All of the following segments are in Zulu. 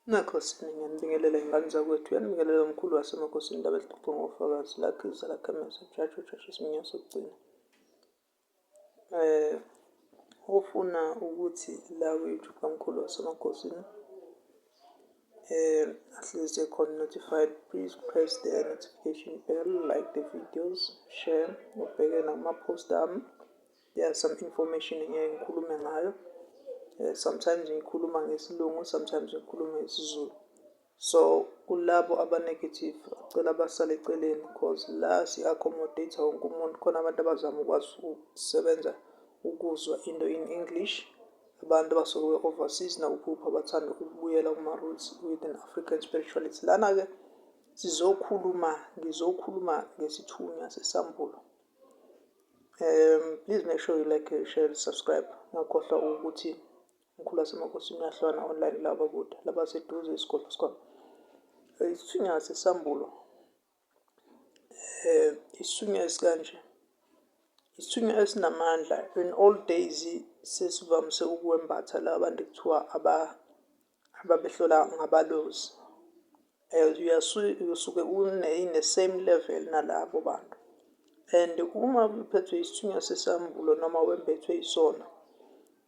Makhosini, ngiyanibingelela y'ngane zakwethu. Uyanibingelela umkhulu wasemakhosini, indaba ezixoxa ngofakazi, lakhiza lakhemeza, jaji ujaji isiminya sokugcina. Ufuna ukuthi la ku-YouTube kamkhulu wasemakhosini ahlezi ekhona notified, please press the notification bell, like the videos, share, ubheke nakuma-post ami. There are some information engeke ngikhulume ngayo. Sometimes ngikhuluma ngesiLungu, sometimes ngikhuluma ngesiZulu. So kulabo aba-negative, cela basale eceleni, 'cause la si-accommodate wonke umuntu. Khona abantu abazama ukwazi ukusebenza ukuzwa into in English, abantu abasuke overseas nakuphupha, abathanda ukubuyela kuma-roots within African spirituality. Lana-ke sizokhuluma, ngizokhuluma ngesithunywa sesambulo. Please make sure you like, share, subscribe. Ungakhohlwa ukuthi umkhulu wasemakhosini uyahlwana online laba kude, labaseduze isigodlo sikhona. Isithunywa sesambulo, isithunywa esikanje, isithunywa esinamandla. In old days sesivamise ukuwembatha la bantu ekuthiwa ababehlola ngabalozi. Usuke in the same level nalabo bantu, and uma uphethwe isithunywa sesambulo noma wembethwe yisona,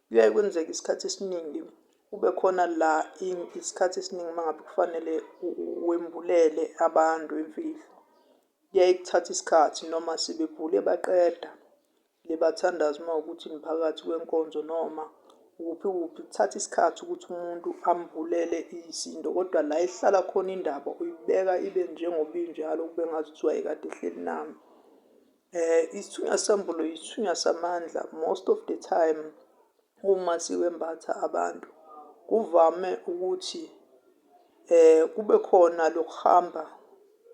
kuyaye kwenzeka isikhathi esiningi kube khona la isikhathi esiningi uma ngabe kufanele wembulele abantu imfihlo, kuyaye kuthathe isikhathi noma sebebhule baqeda lebathandaza. Uma kuwukuthi niphakathi kwenkonzo noma kuphi kuphi, kuthatha isikhathi ukuthi umuntu ambulele izinto, kodwa la ehlala khona indaba uyibeka ibe njengoba injalo, kube ngazuthi wayekade ehleli nami. Isithunywa sambulo isithunywa samandla. Most of the time uma siwembatha abantu, kuvame ukuthi kube khona lokuhamba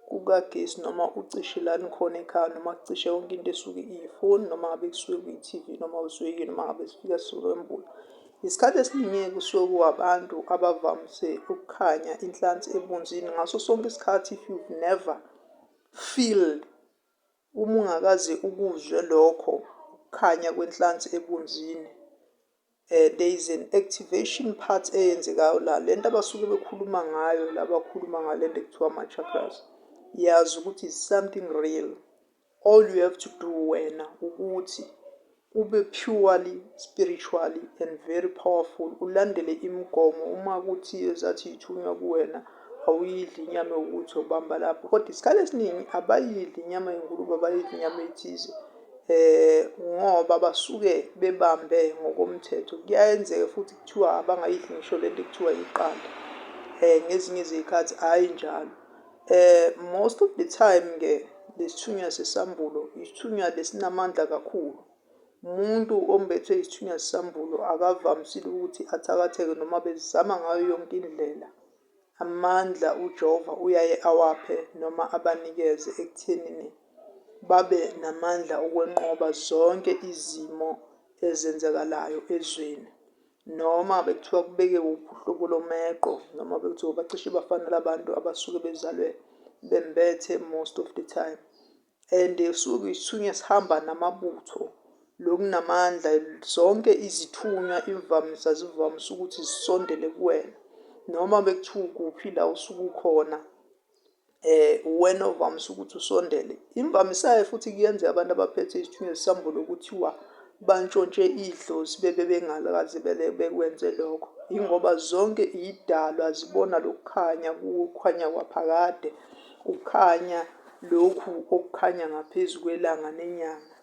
kukagesi noma ucishe la nikhona ekhaya, noma kucishe yonke into esuke iyifoni, noma ngabe kusuke kuyi-TV, noma kusuke kuyini, noma ngabe sifika sizokwembula. Isikhathi esiningi kusuke kuwabantu abavamise ukukhanya inhlansi ebunzini ngaso sonke isikhathi. If you've never feel, uma ungakaze ukuzwe lokho ukukhanya kwenhlansi ebunzini, there is an activation part eyenzekayo la. Lento abasuke bekhuluma ngayo, la bakhuluma ngalento ekuthiwa ama-chakras, yazi ukuthi is something real. All you have to do wena ukuthi ube purely spiritually and very powerful, ulandele imigomo. Uma kuthi zathi yithunywa kuwena, awuyidli inyama yokuthi ubamba lapho, kodwa isikhathi esiningi abayidli inyama yengulube, abayidli inyama ethize, ngoba basuke bebambe ngokomthetho. Kuyayenzeka futhi kuthiwa abangayidli ngisho lento ekuthiwa iqanda ngezinye izikhathi, hhayi njalo. Most of the time-ke lesithunywa sesambulo isithunywa lesinamandla kakhulu. Umuntu ombethwe isithunywa sesambulo akavamisile ukuthi athakatheke noma bezama ngayo yonke indlela. Amandla uJehova uyaye awaphe noma abanikeze ekuthenini babe namandla okwenqoba zonke izimo ezenzakalayo ezweni, noma bekuthiwa kubeke wuphi uhlobo lomeqo, noma bekuthiwa bacishe bafana labantu abasuke bezalwe bembethe most of the time. And suke isithunywa sihamba namabutho lokunamandla. Zonke izithunywa imvamisa zivamise ukuthi zisondele kuwena noma bekuthiwa kuphi la usuke ukhona, uwena ovamise ukuthi usondele. Imvamisa-ke futhi kuyenzeka abantu abaphethe isithunywa sesambulo kuthiwa bantshontshe idlozi bebe bengakaze bekwenze lokho, yingoba zonke iy'dalwa zibona lokukhanya kukhanya kwaphakade, ukukhanya lokhu okukhanya ngaphezu kwelanga nenyanga.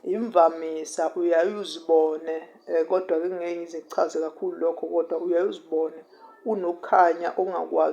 Imvamisa uyaye uzibone, kodwa-ke ngeke ngize ngichaze kakhulu lokho, kodwa uyaye uzibone unokukhanya ongakwazi.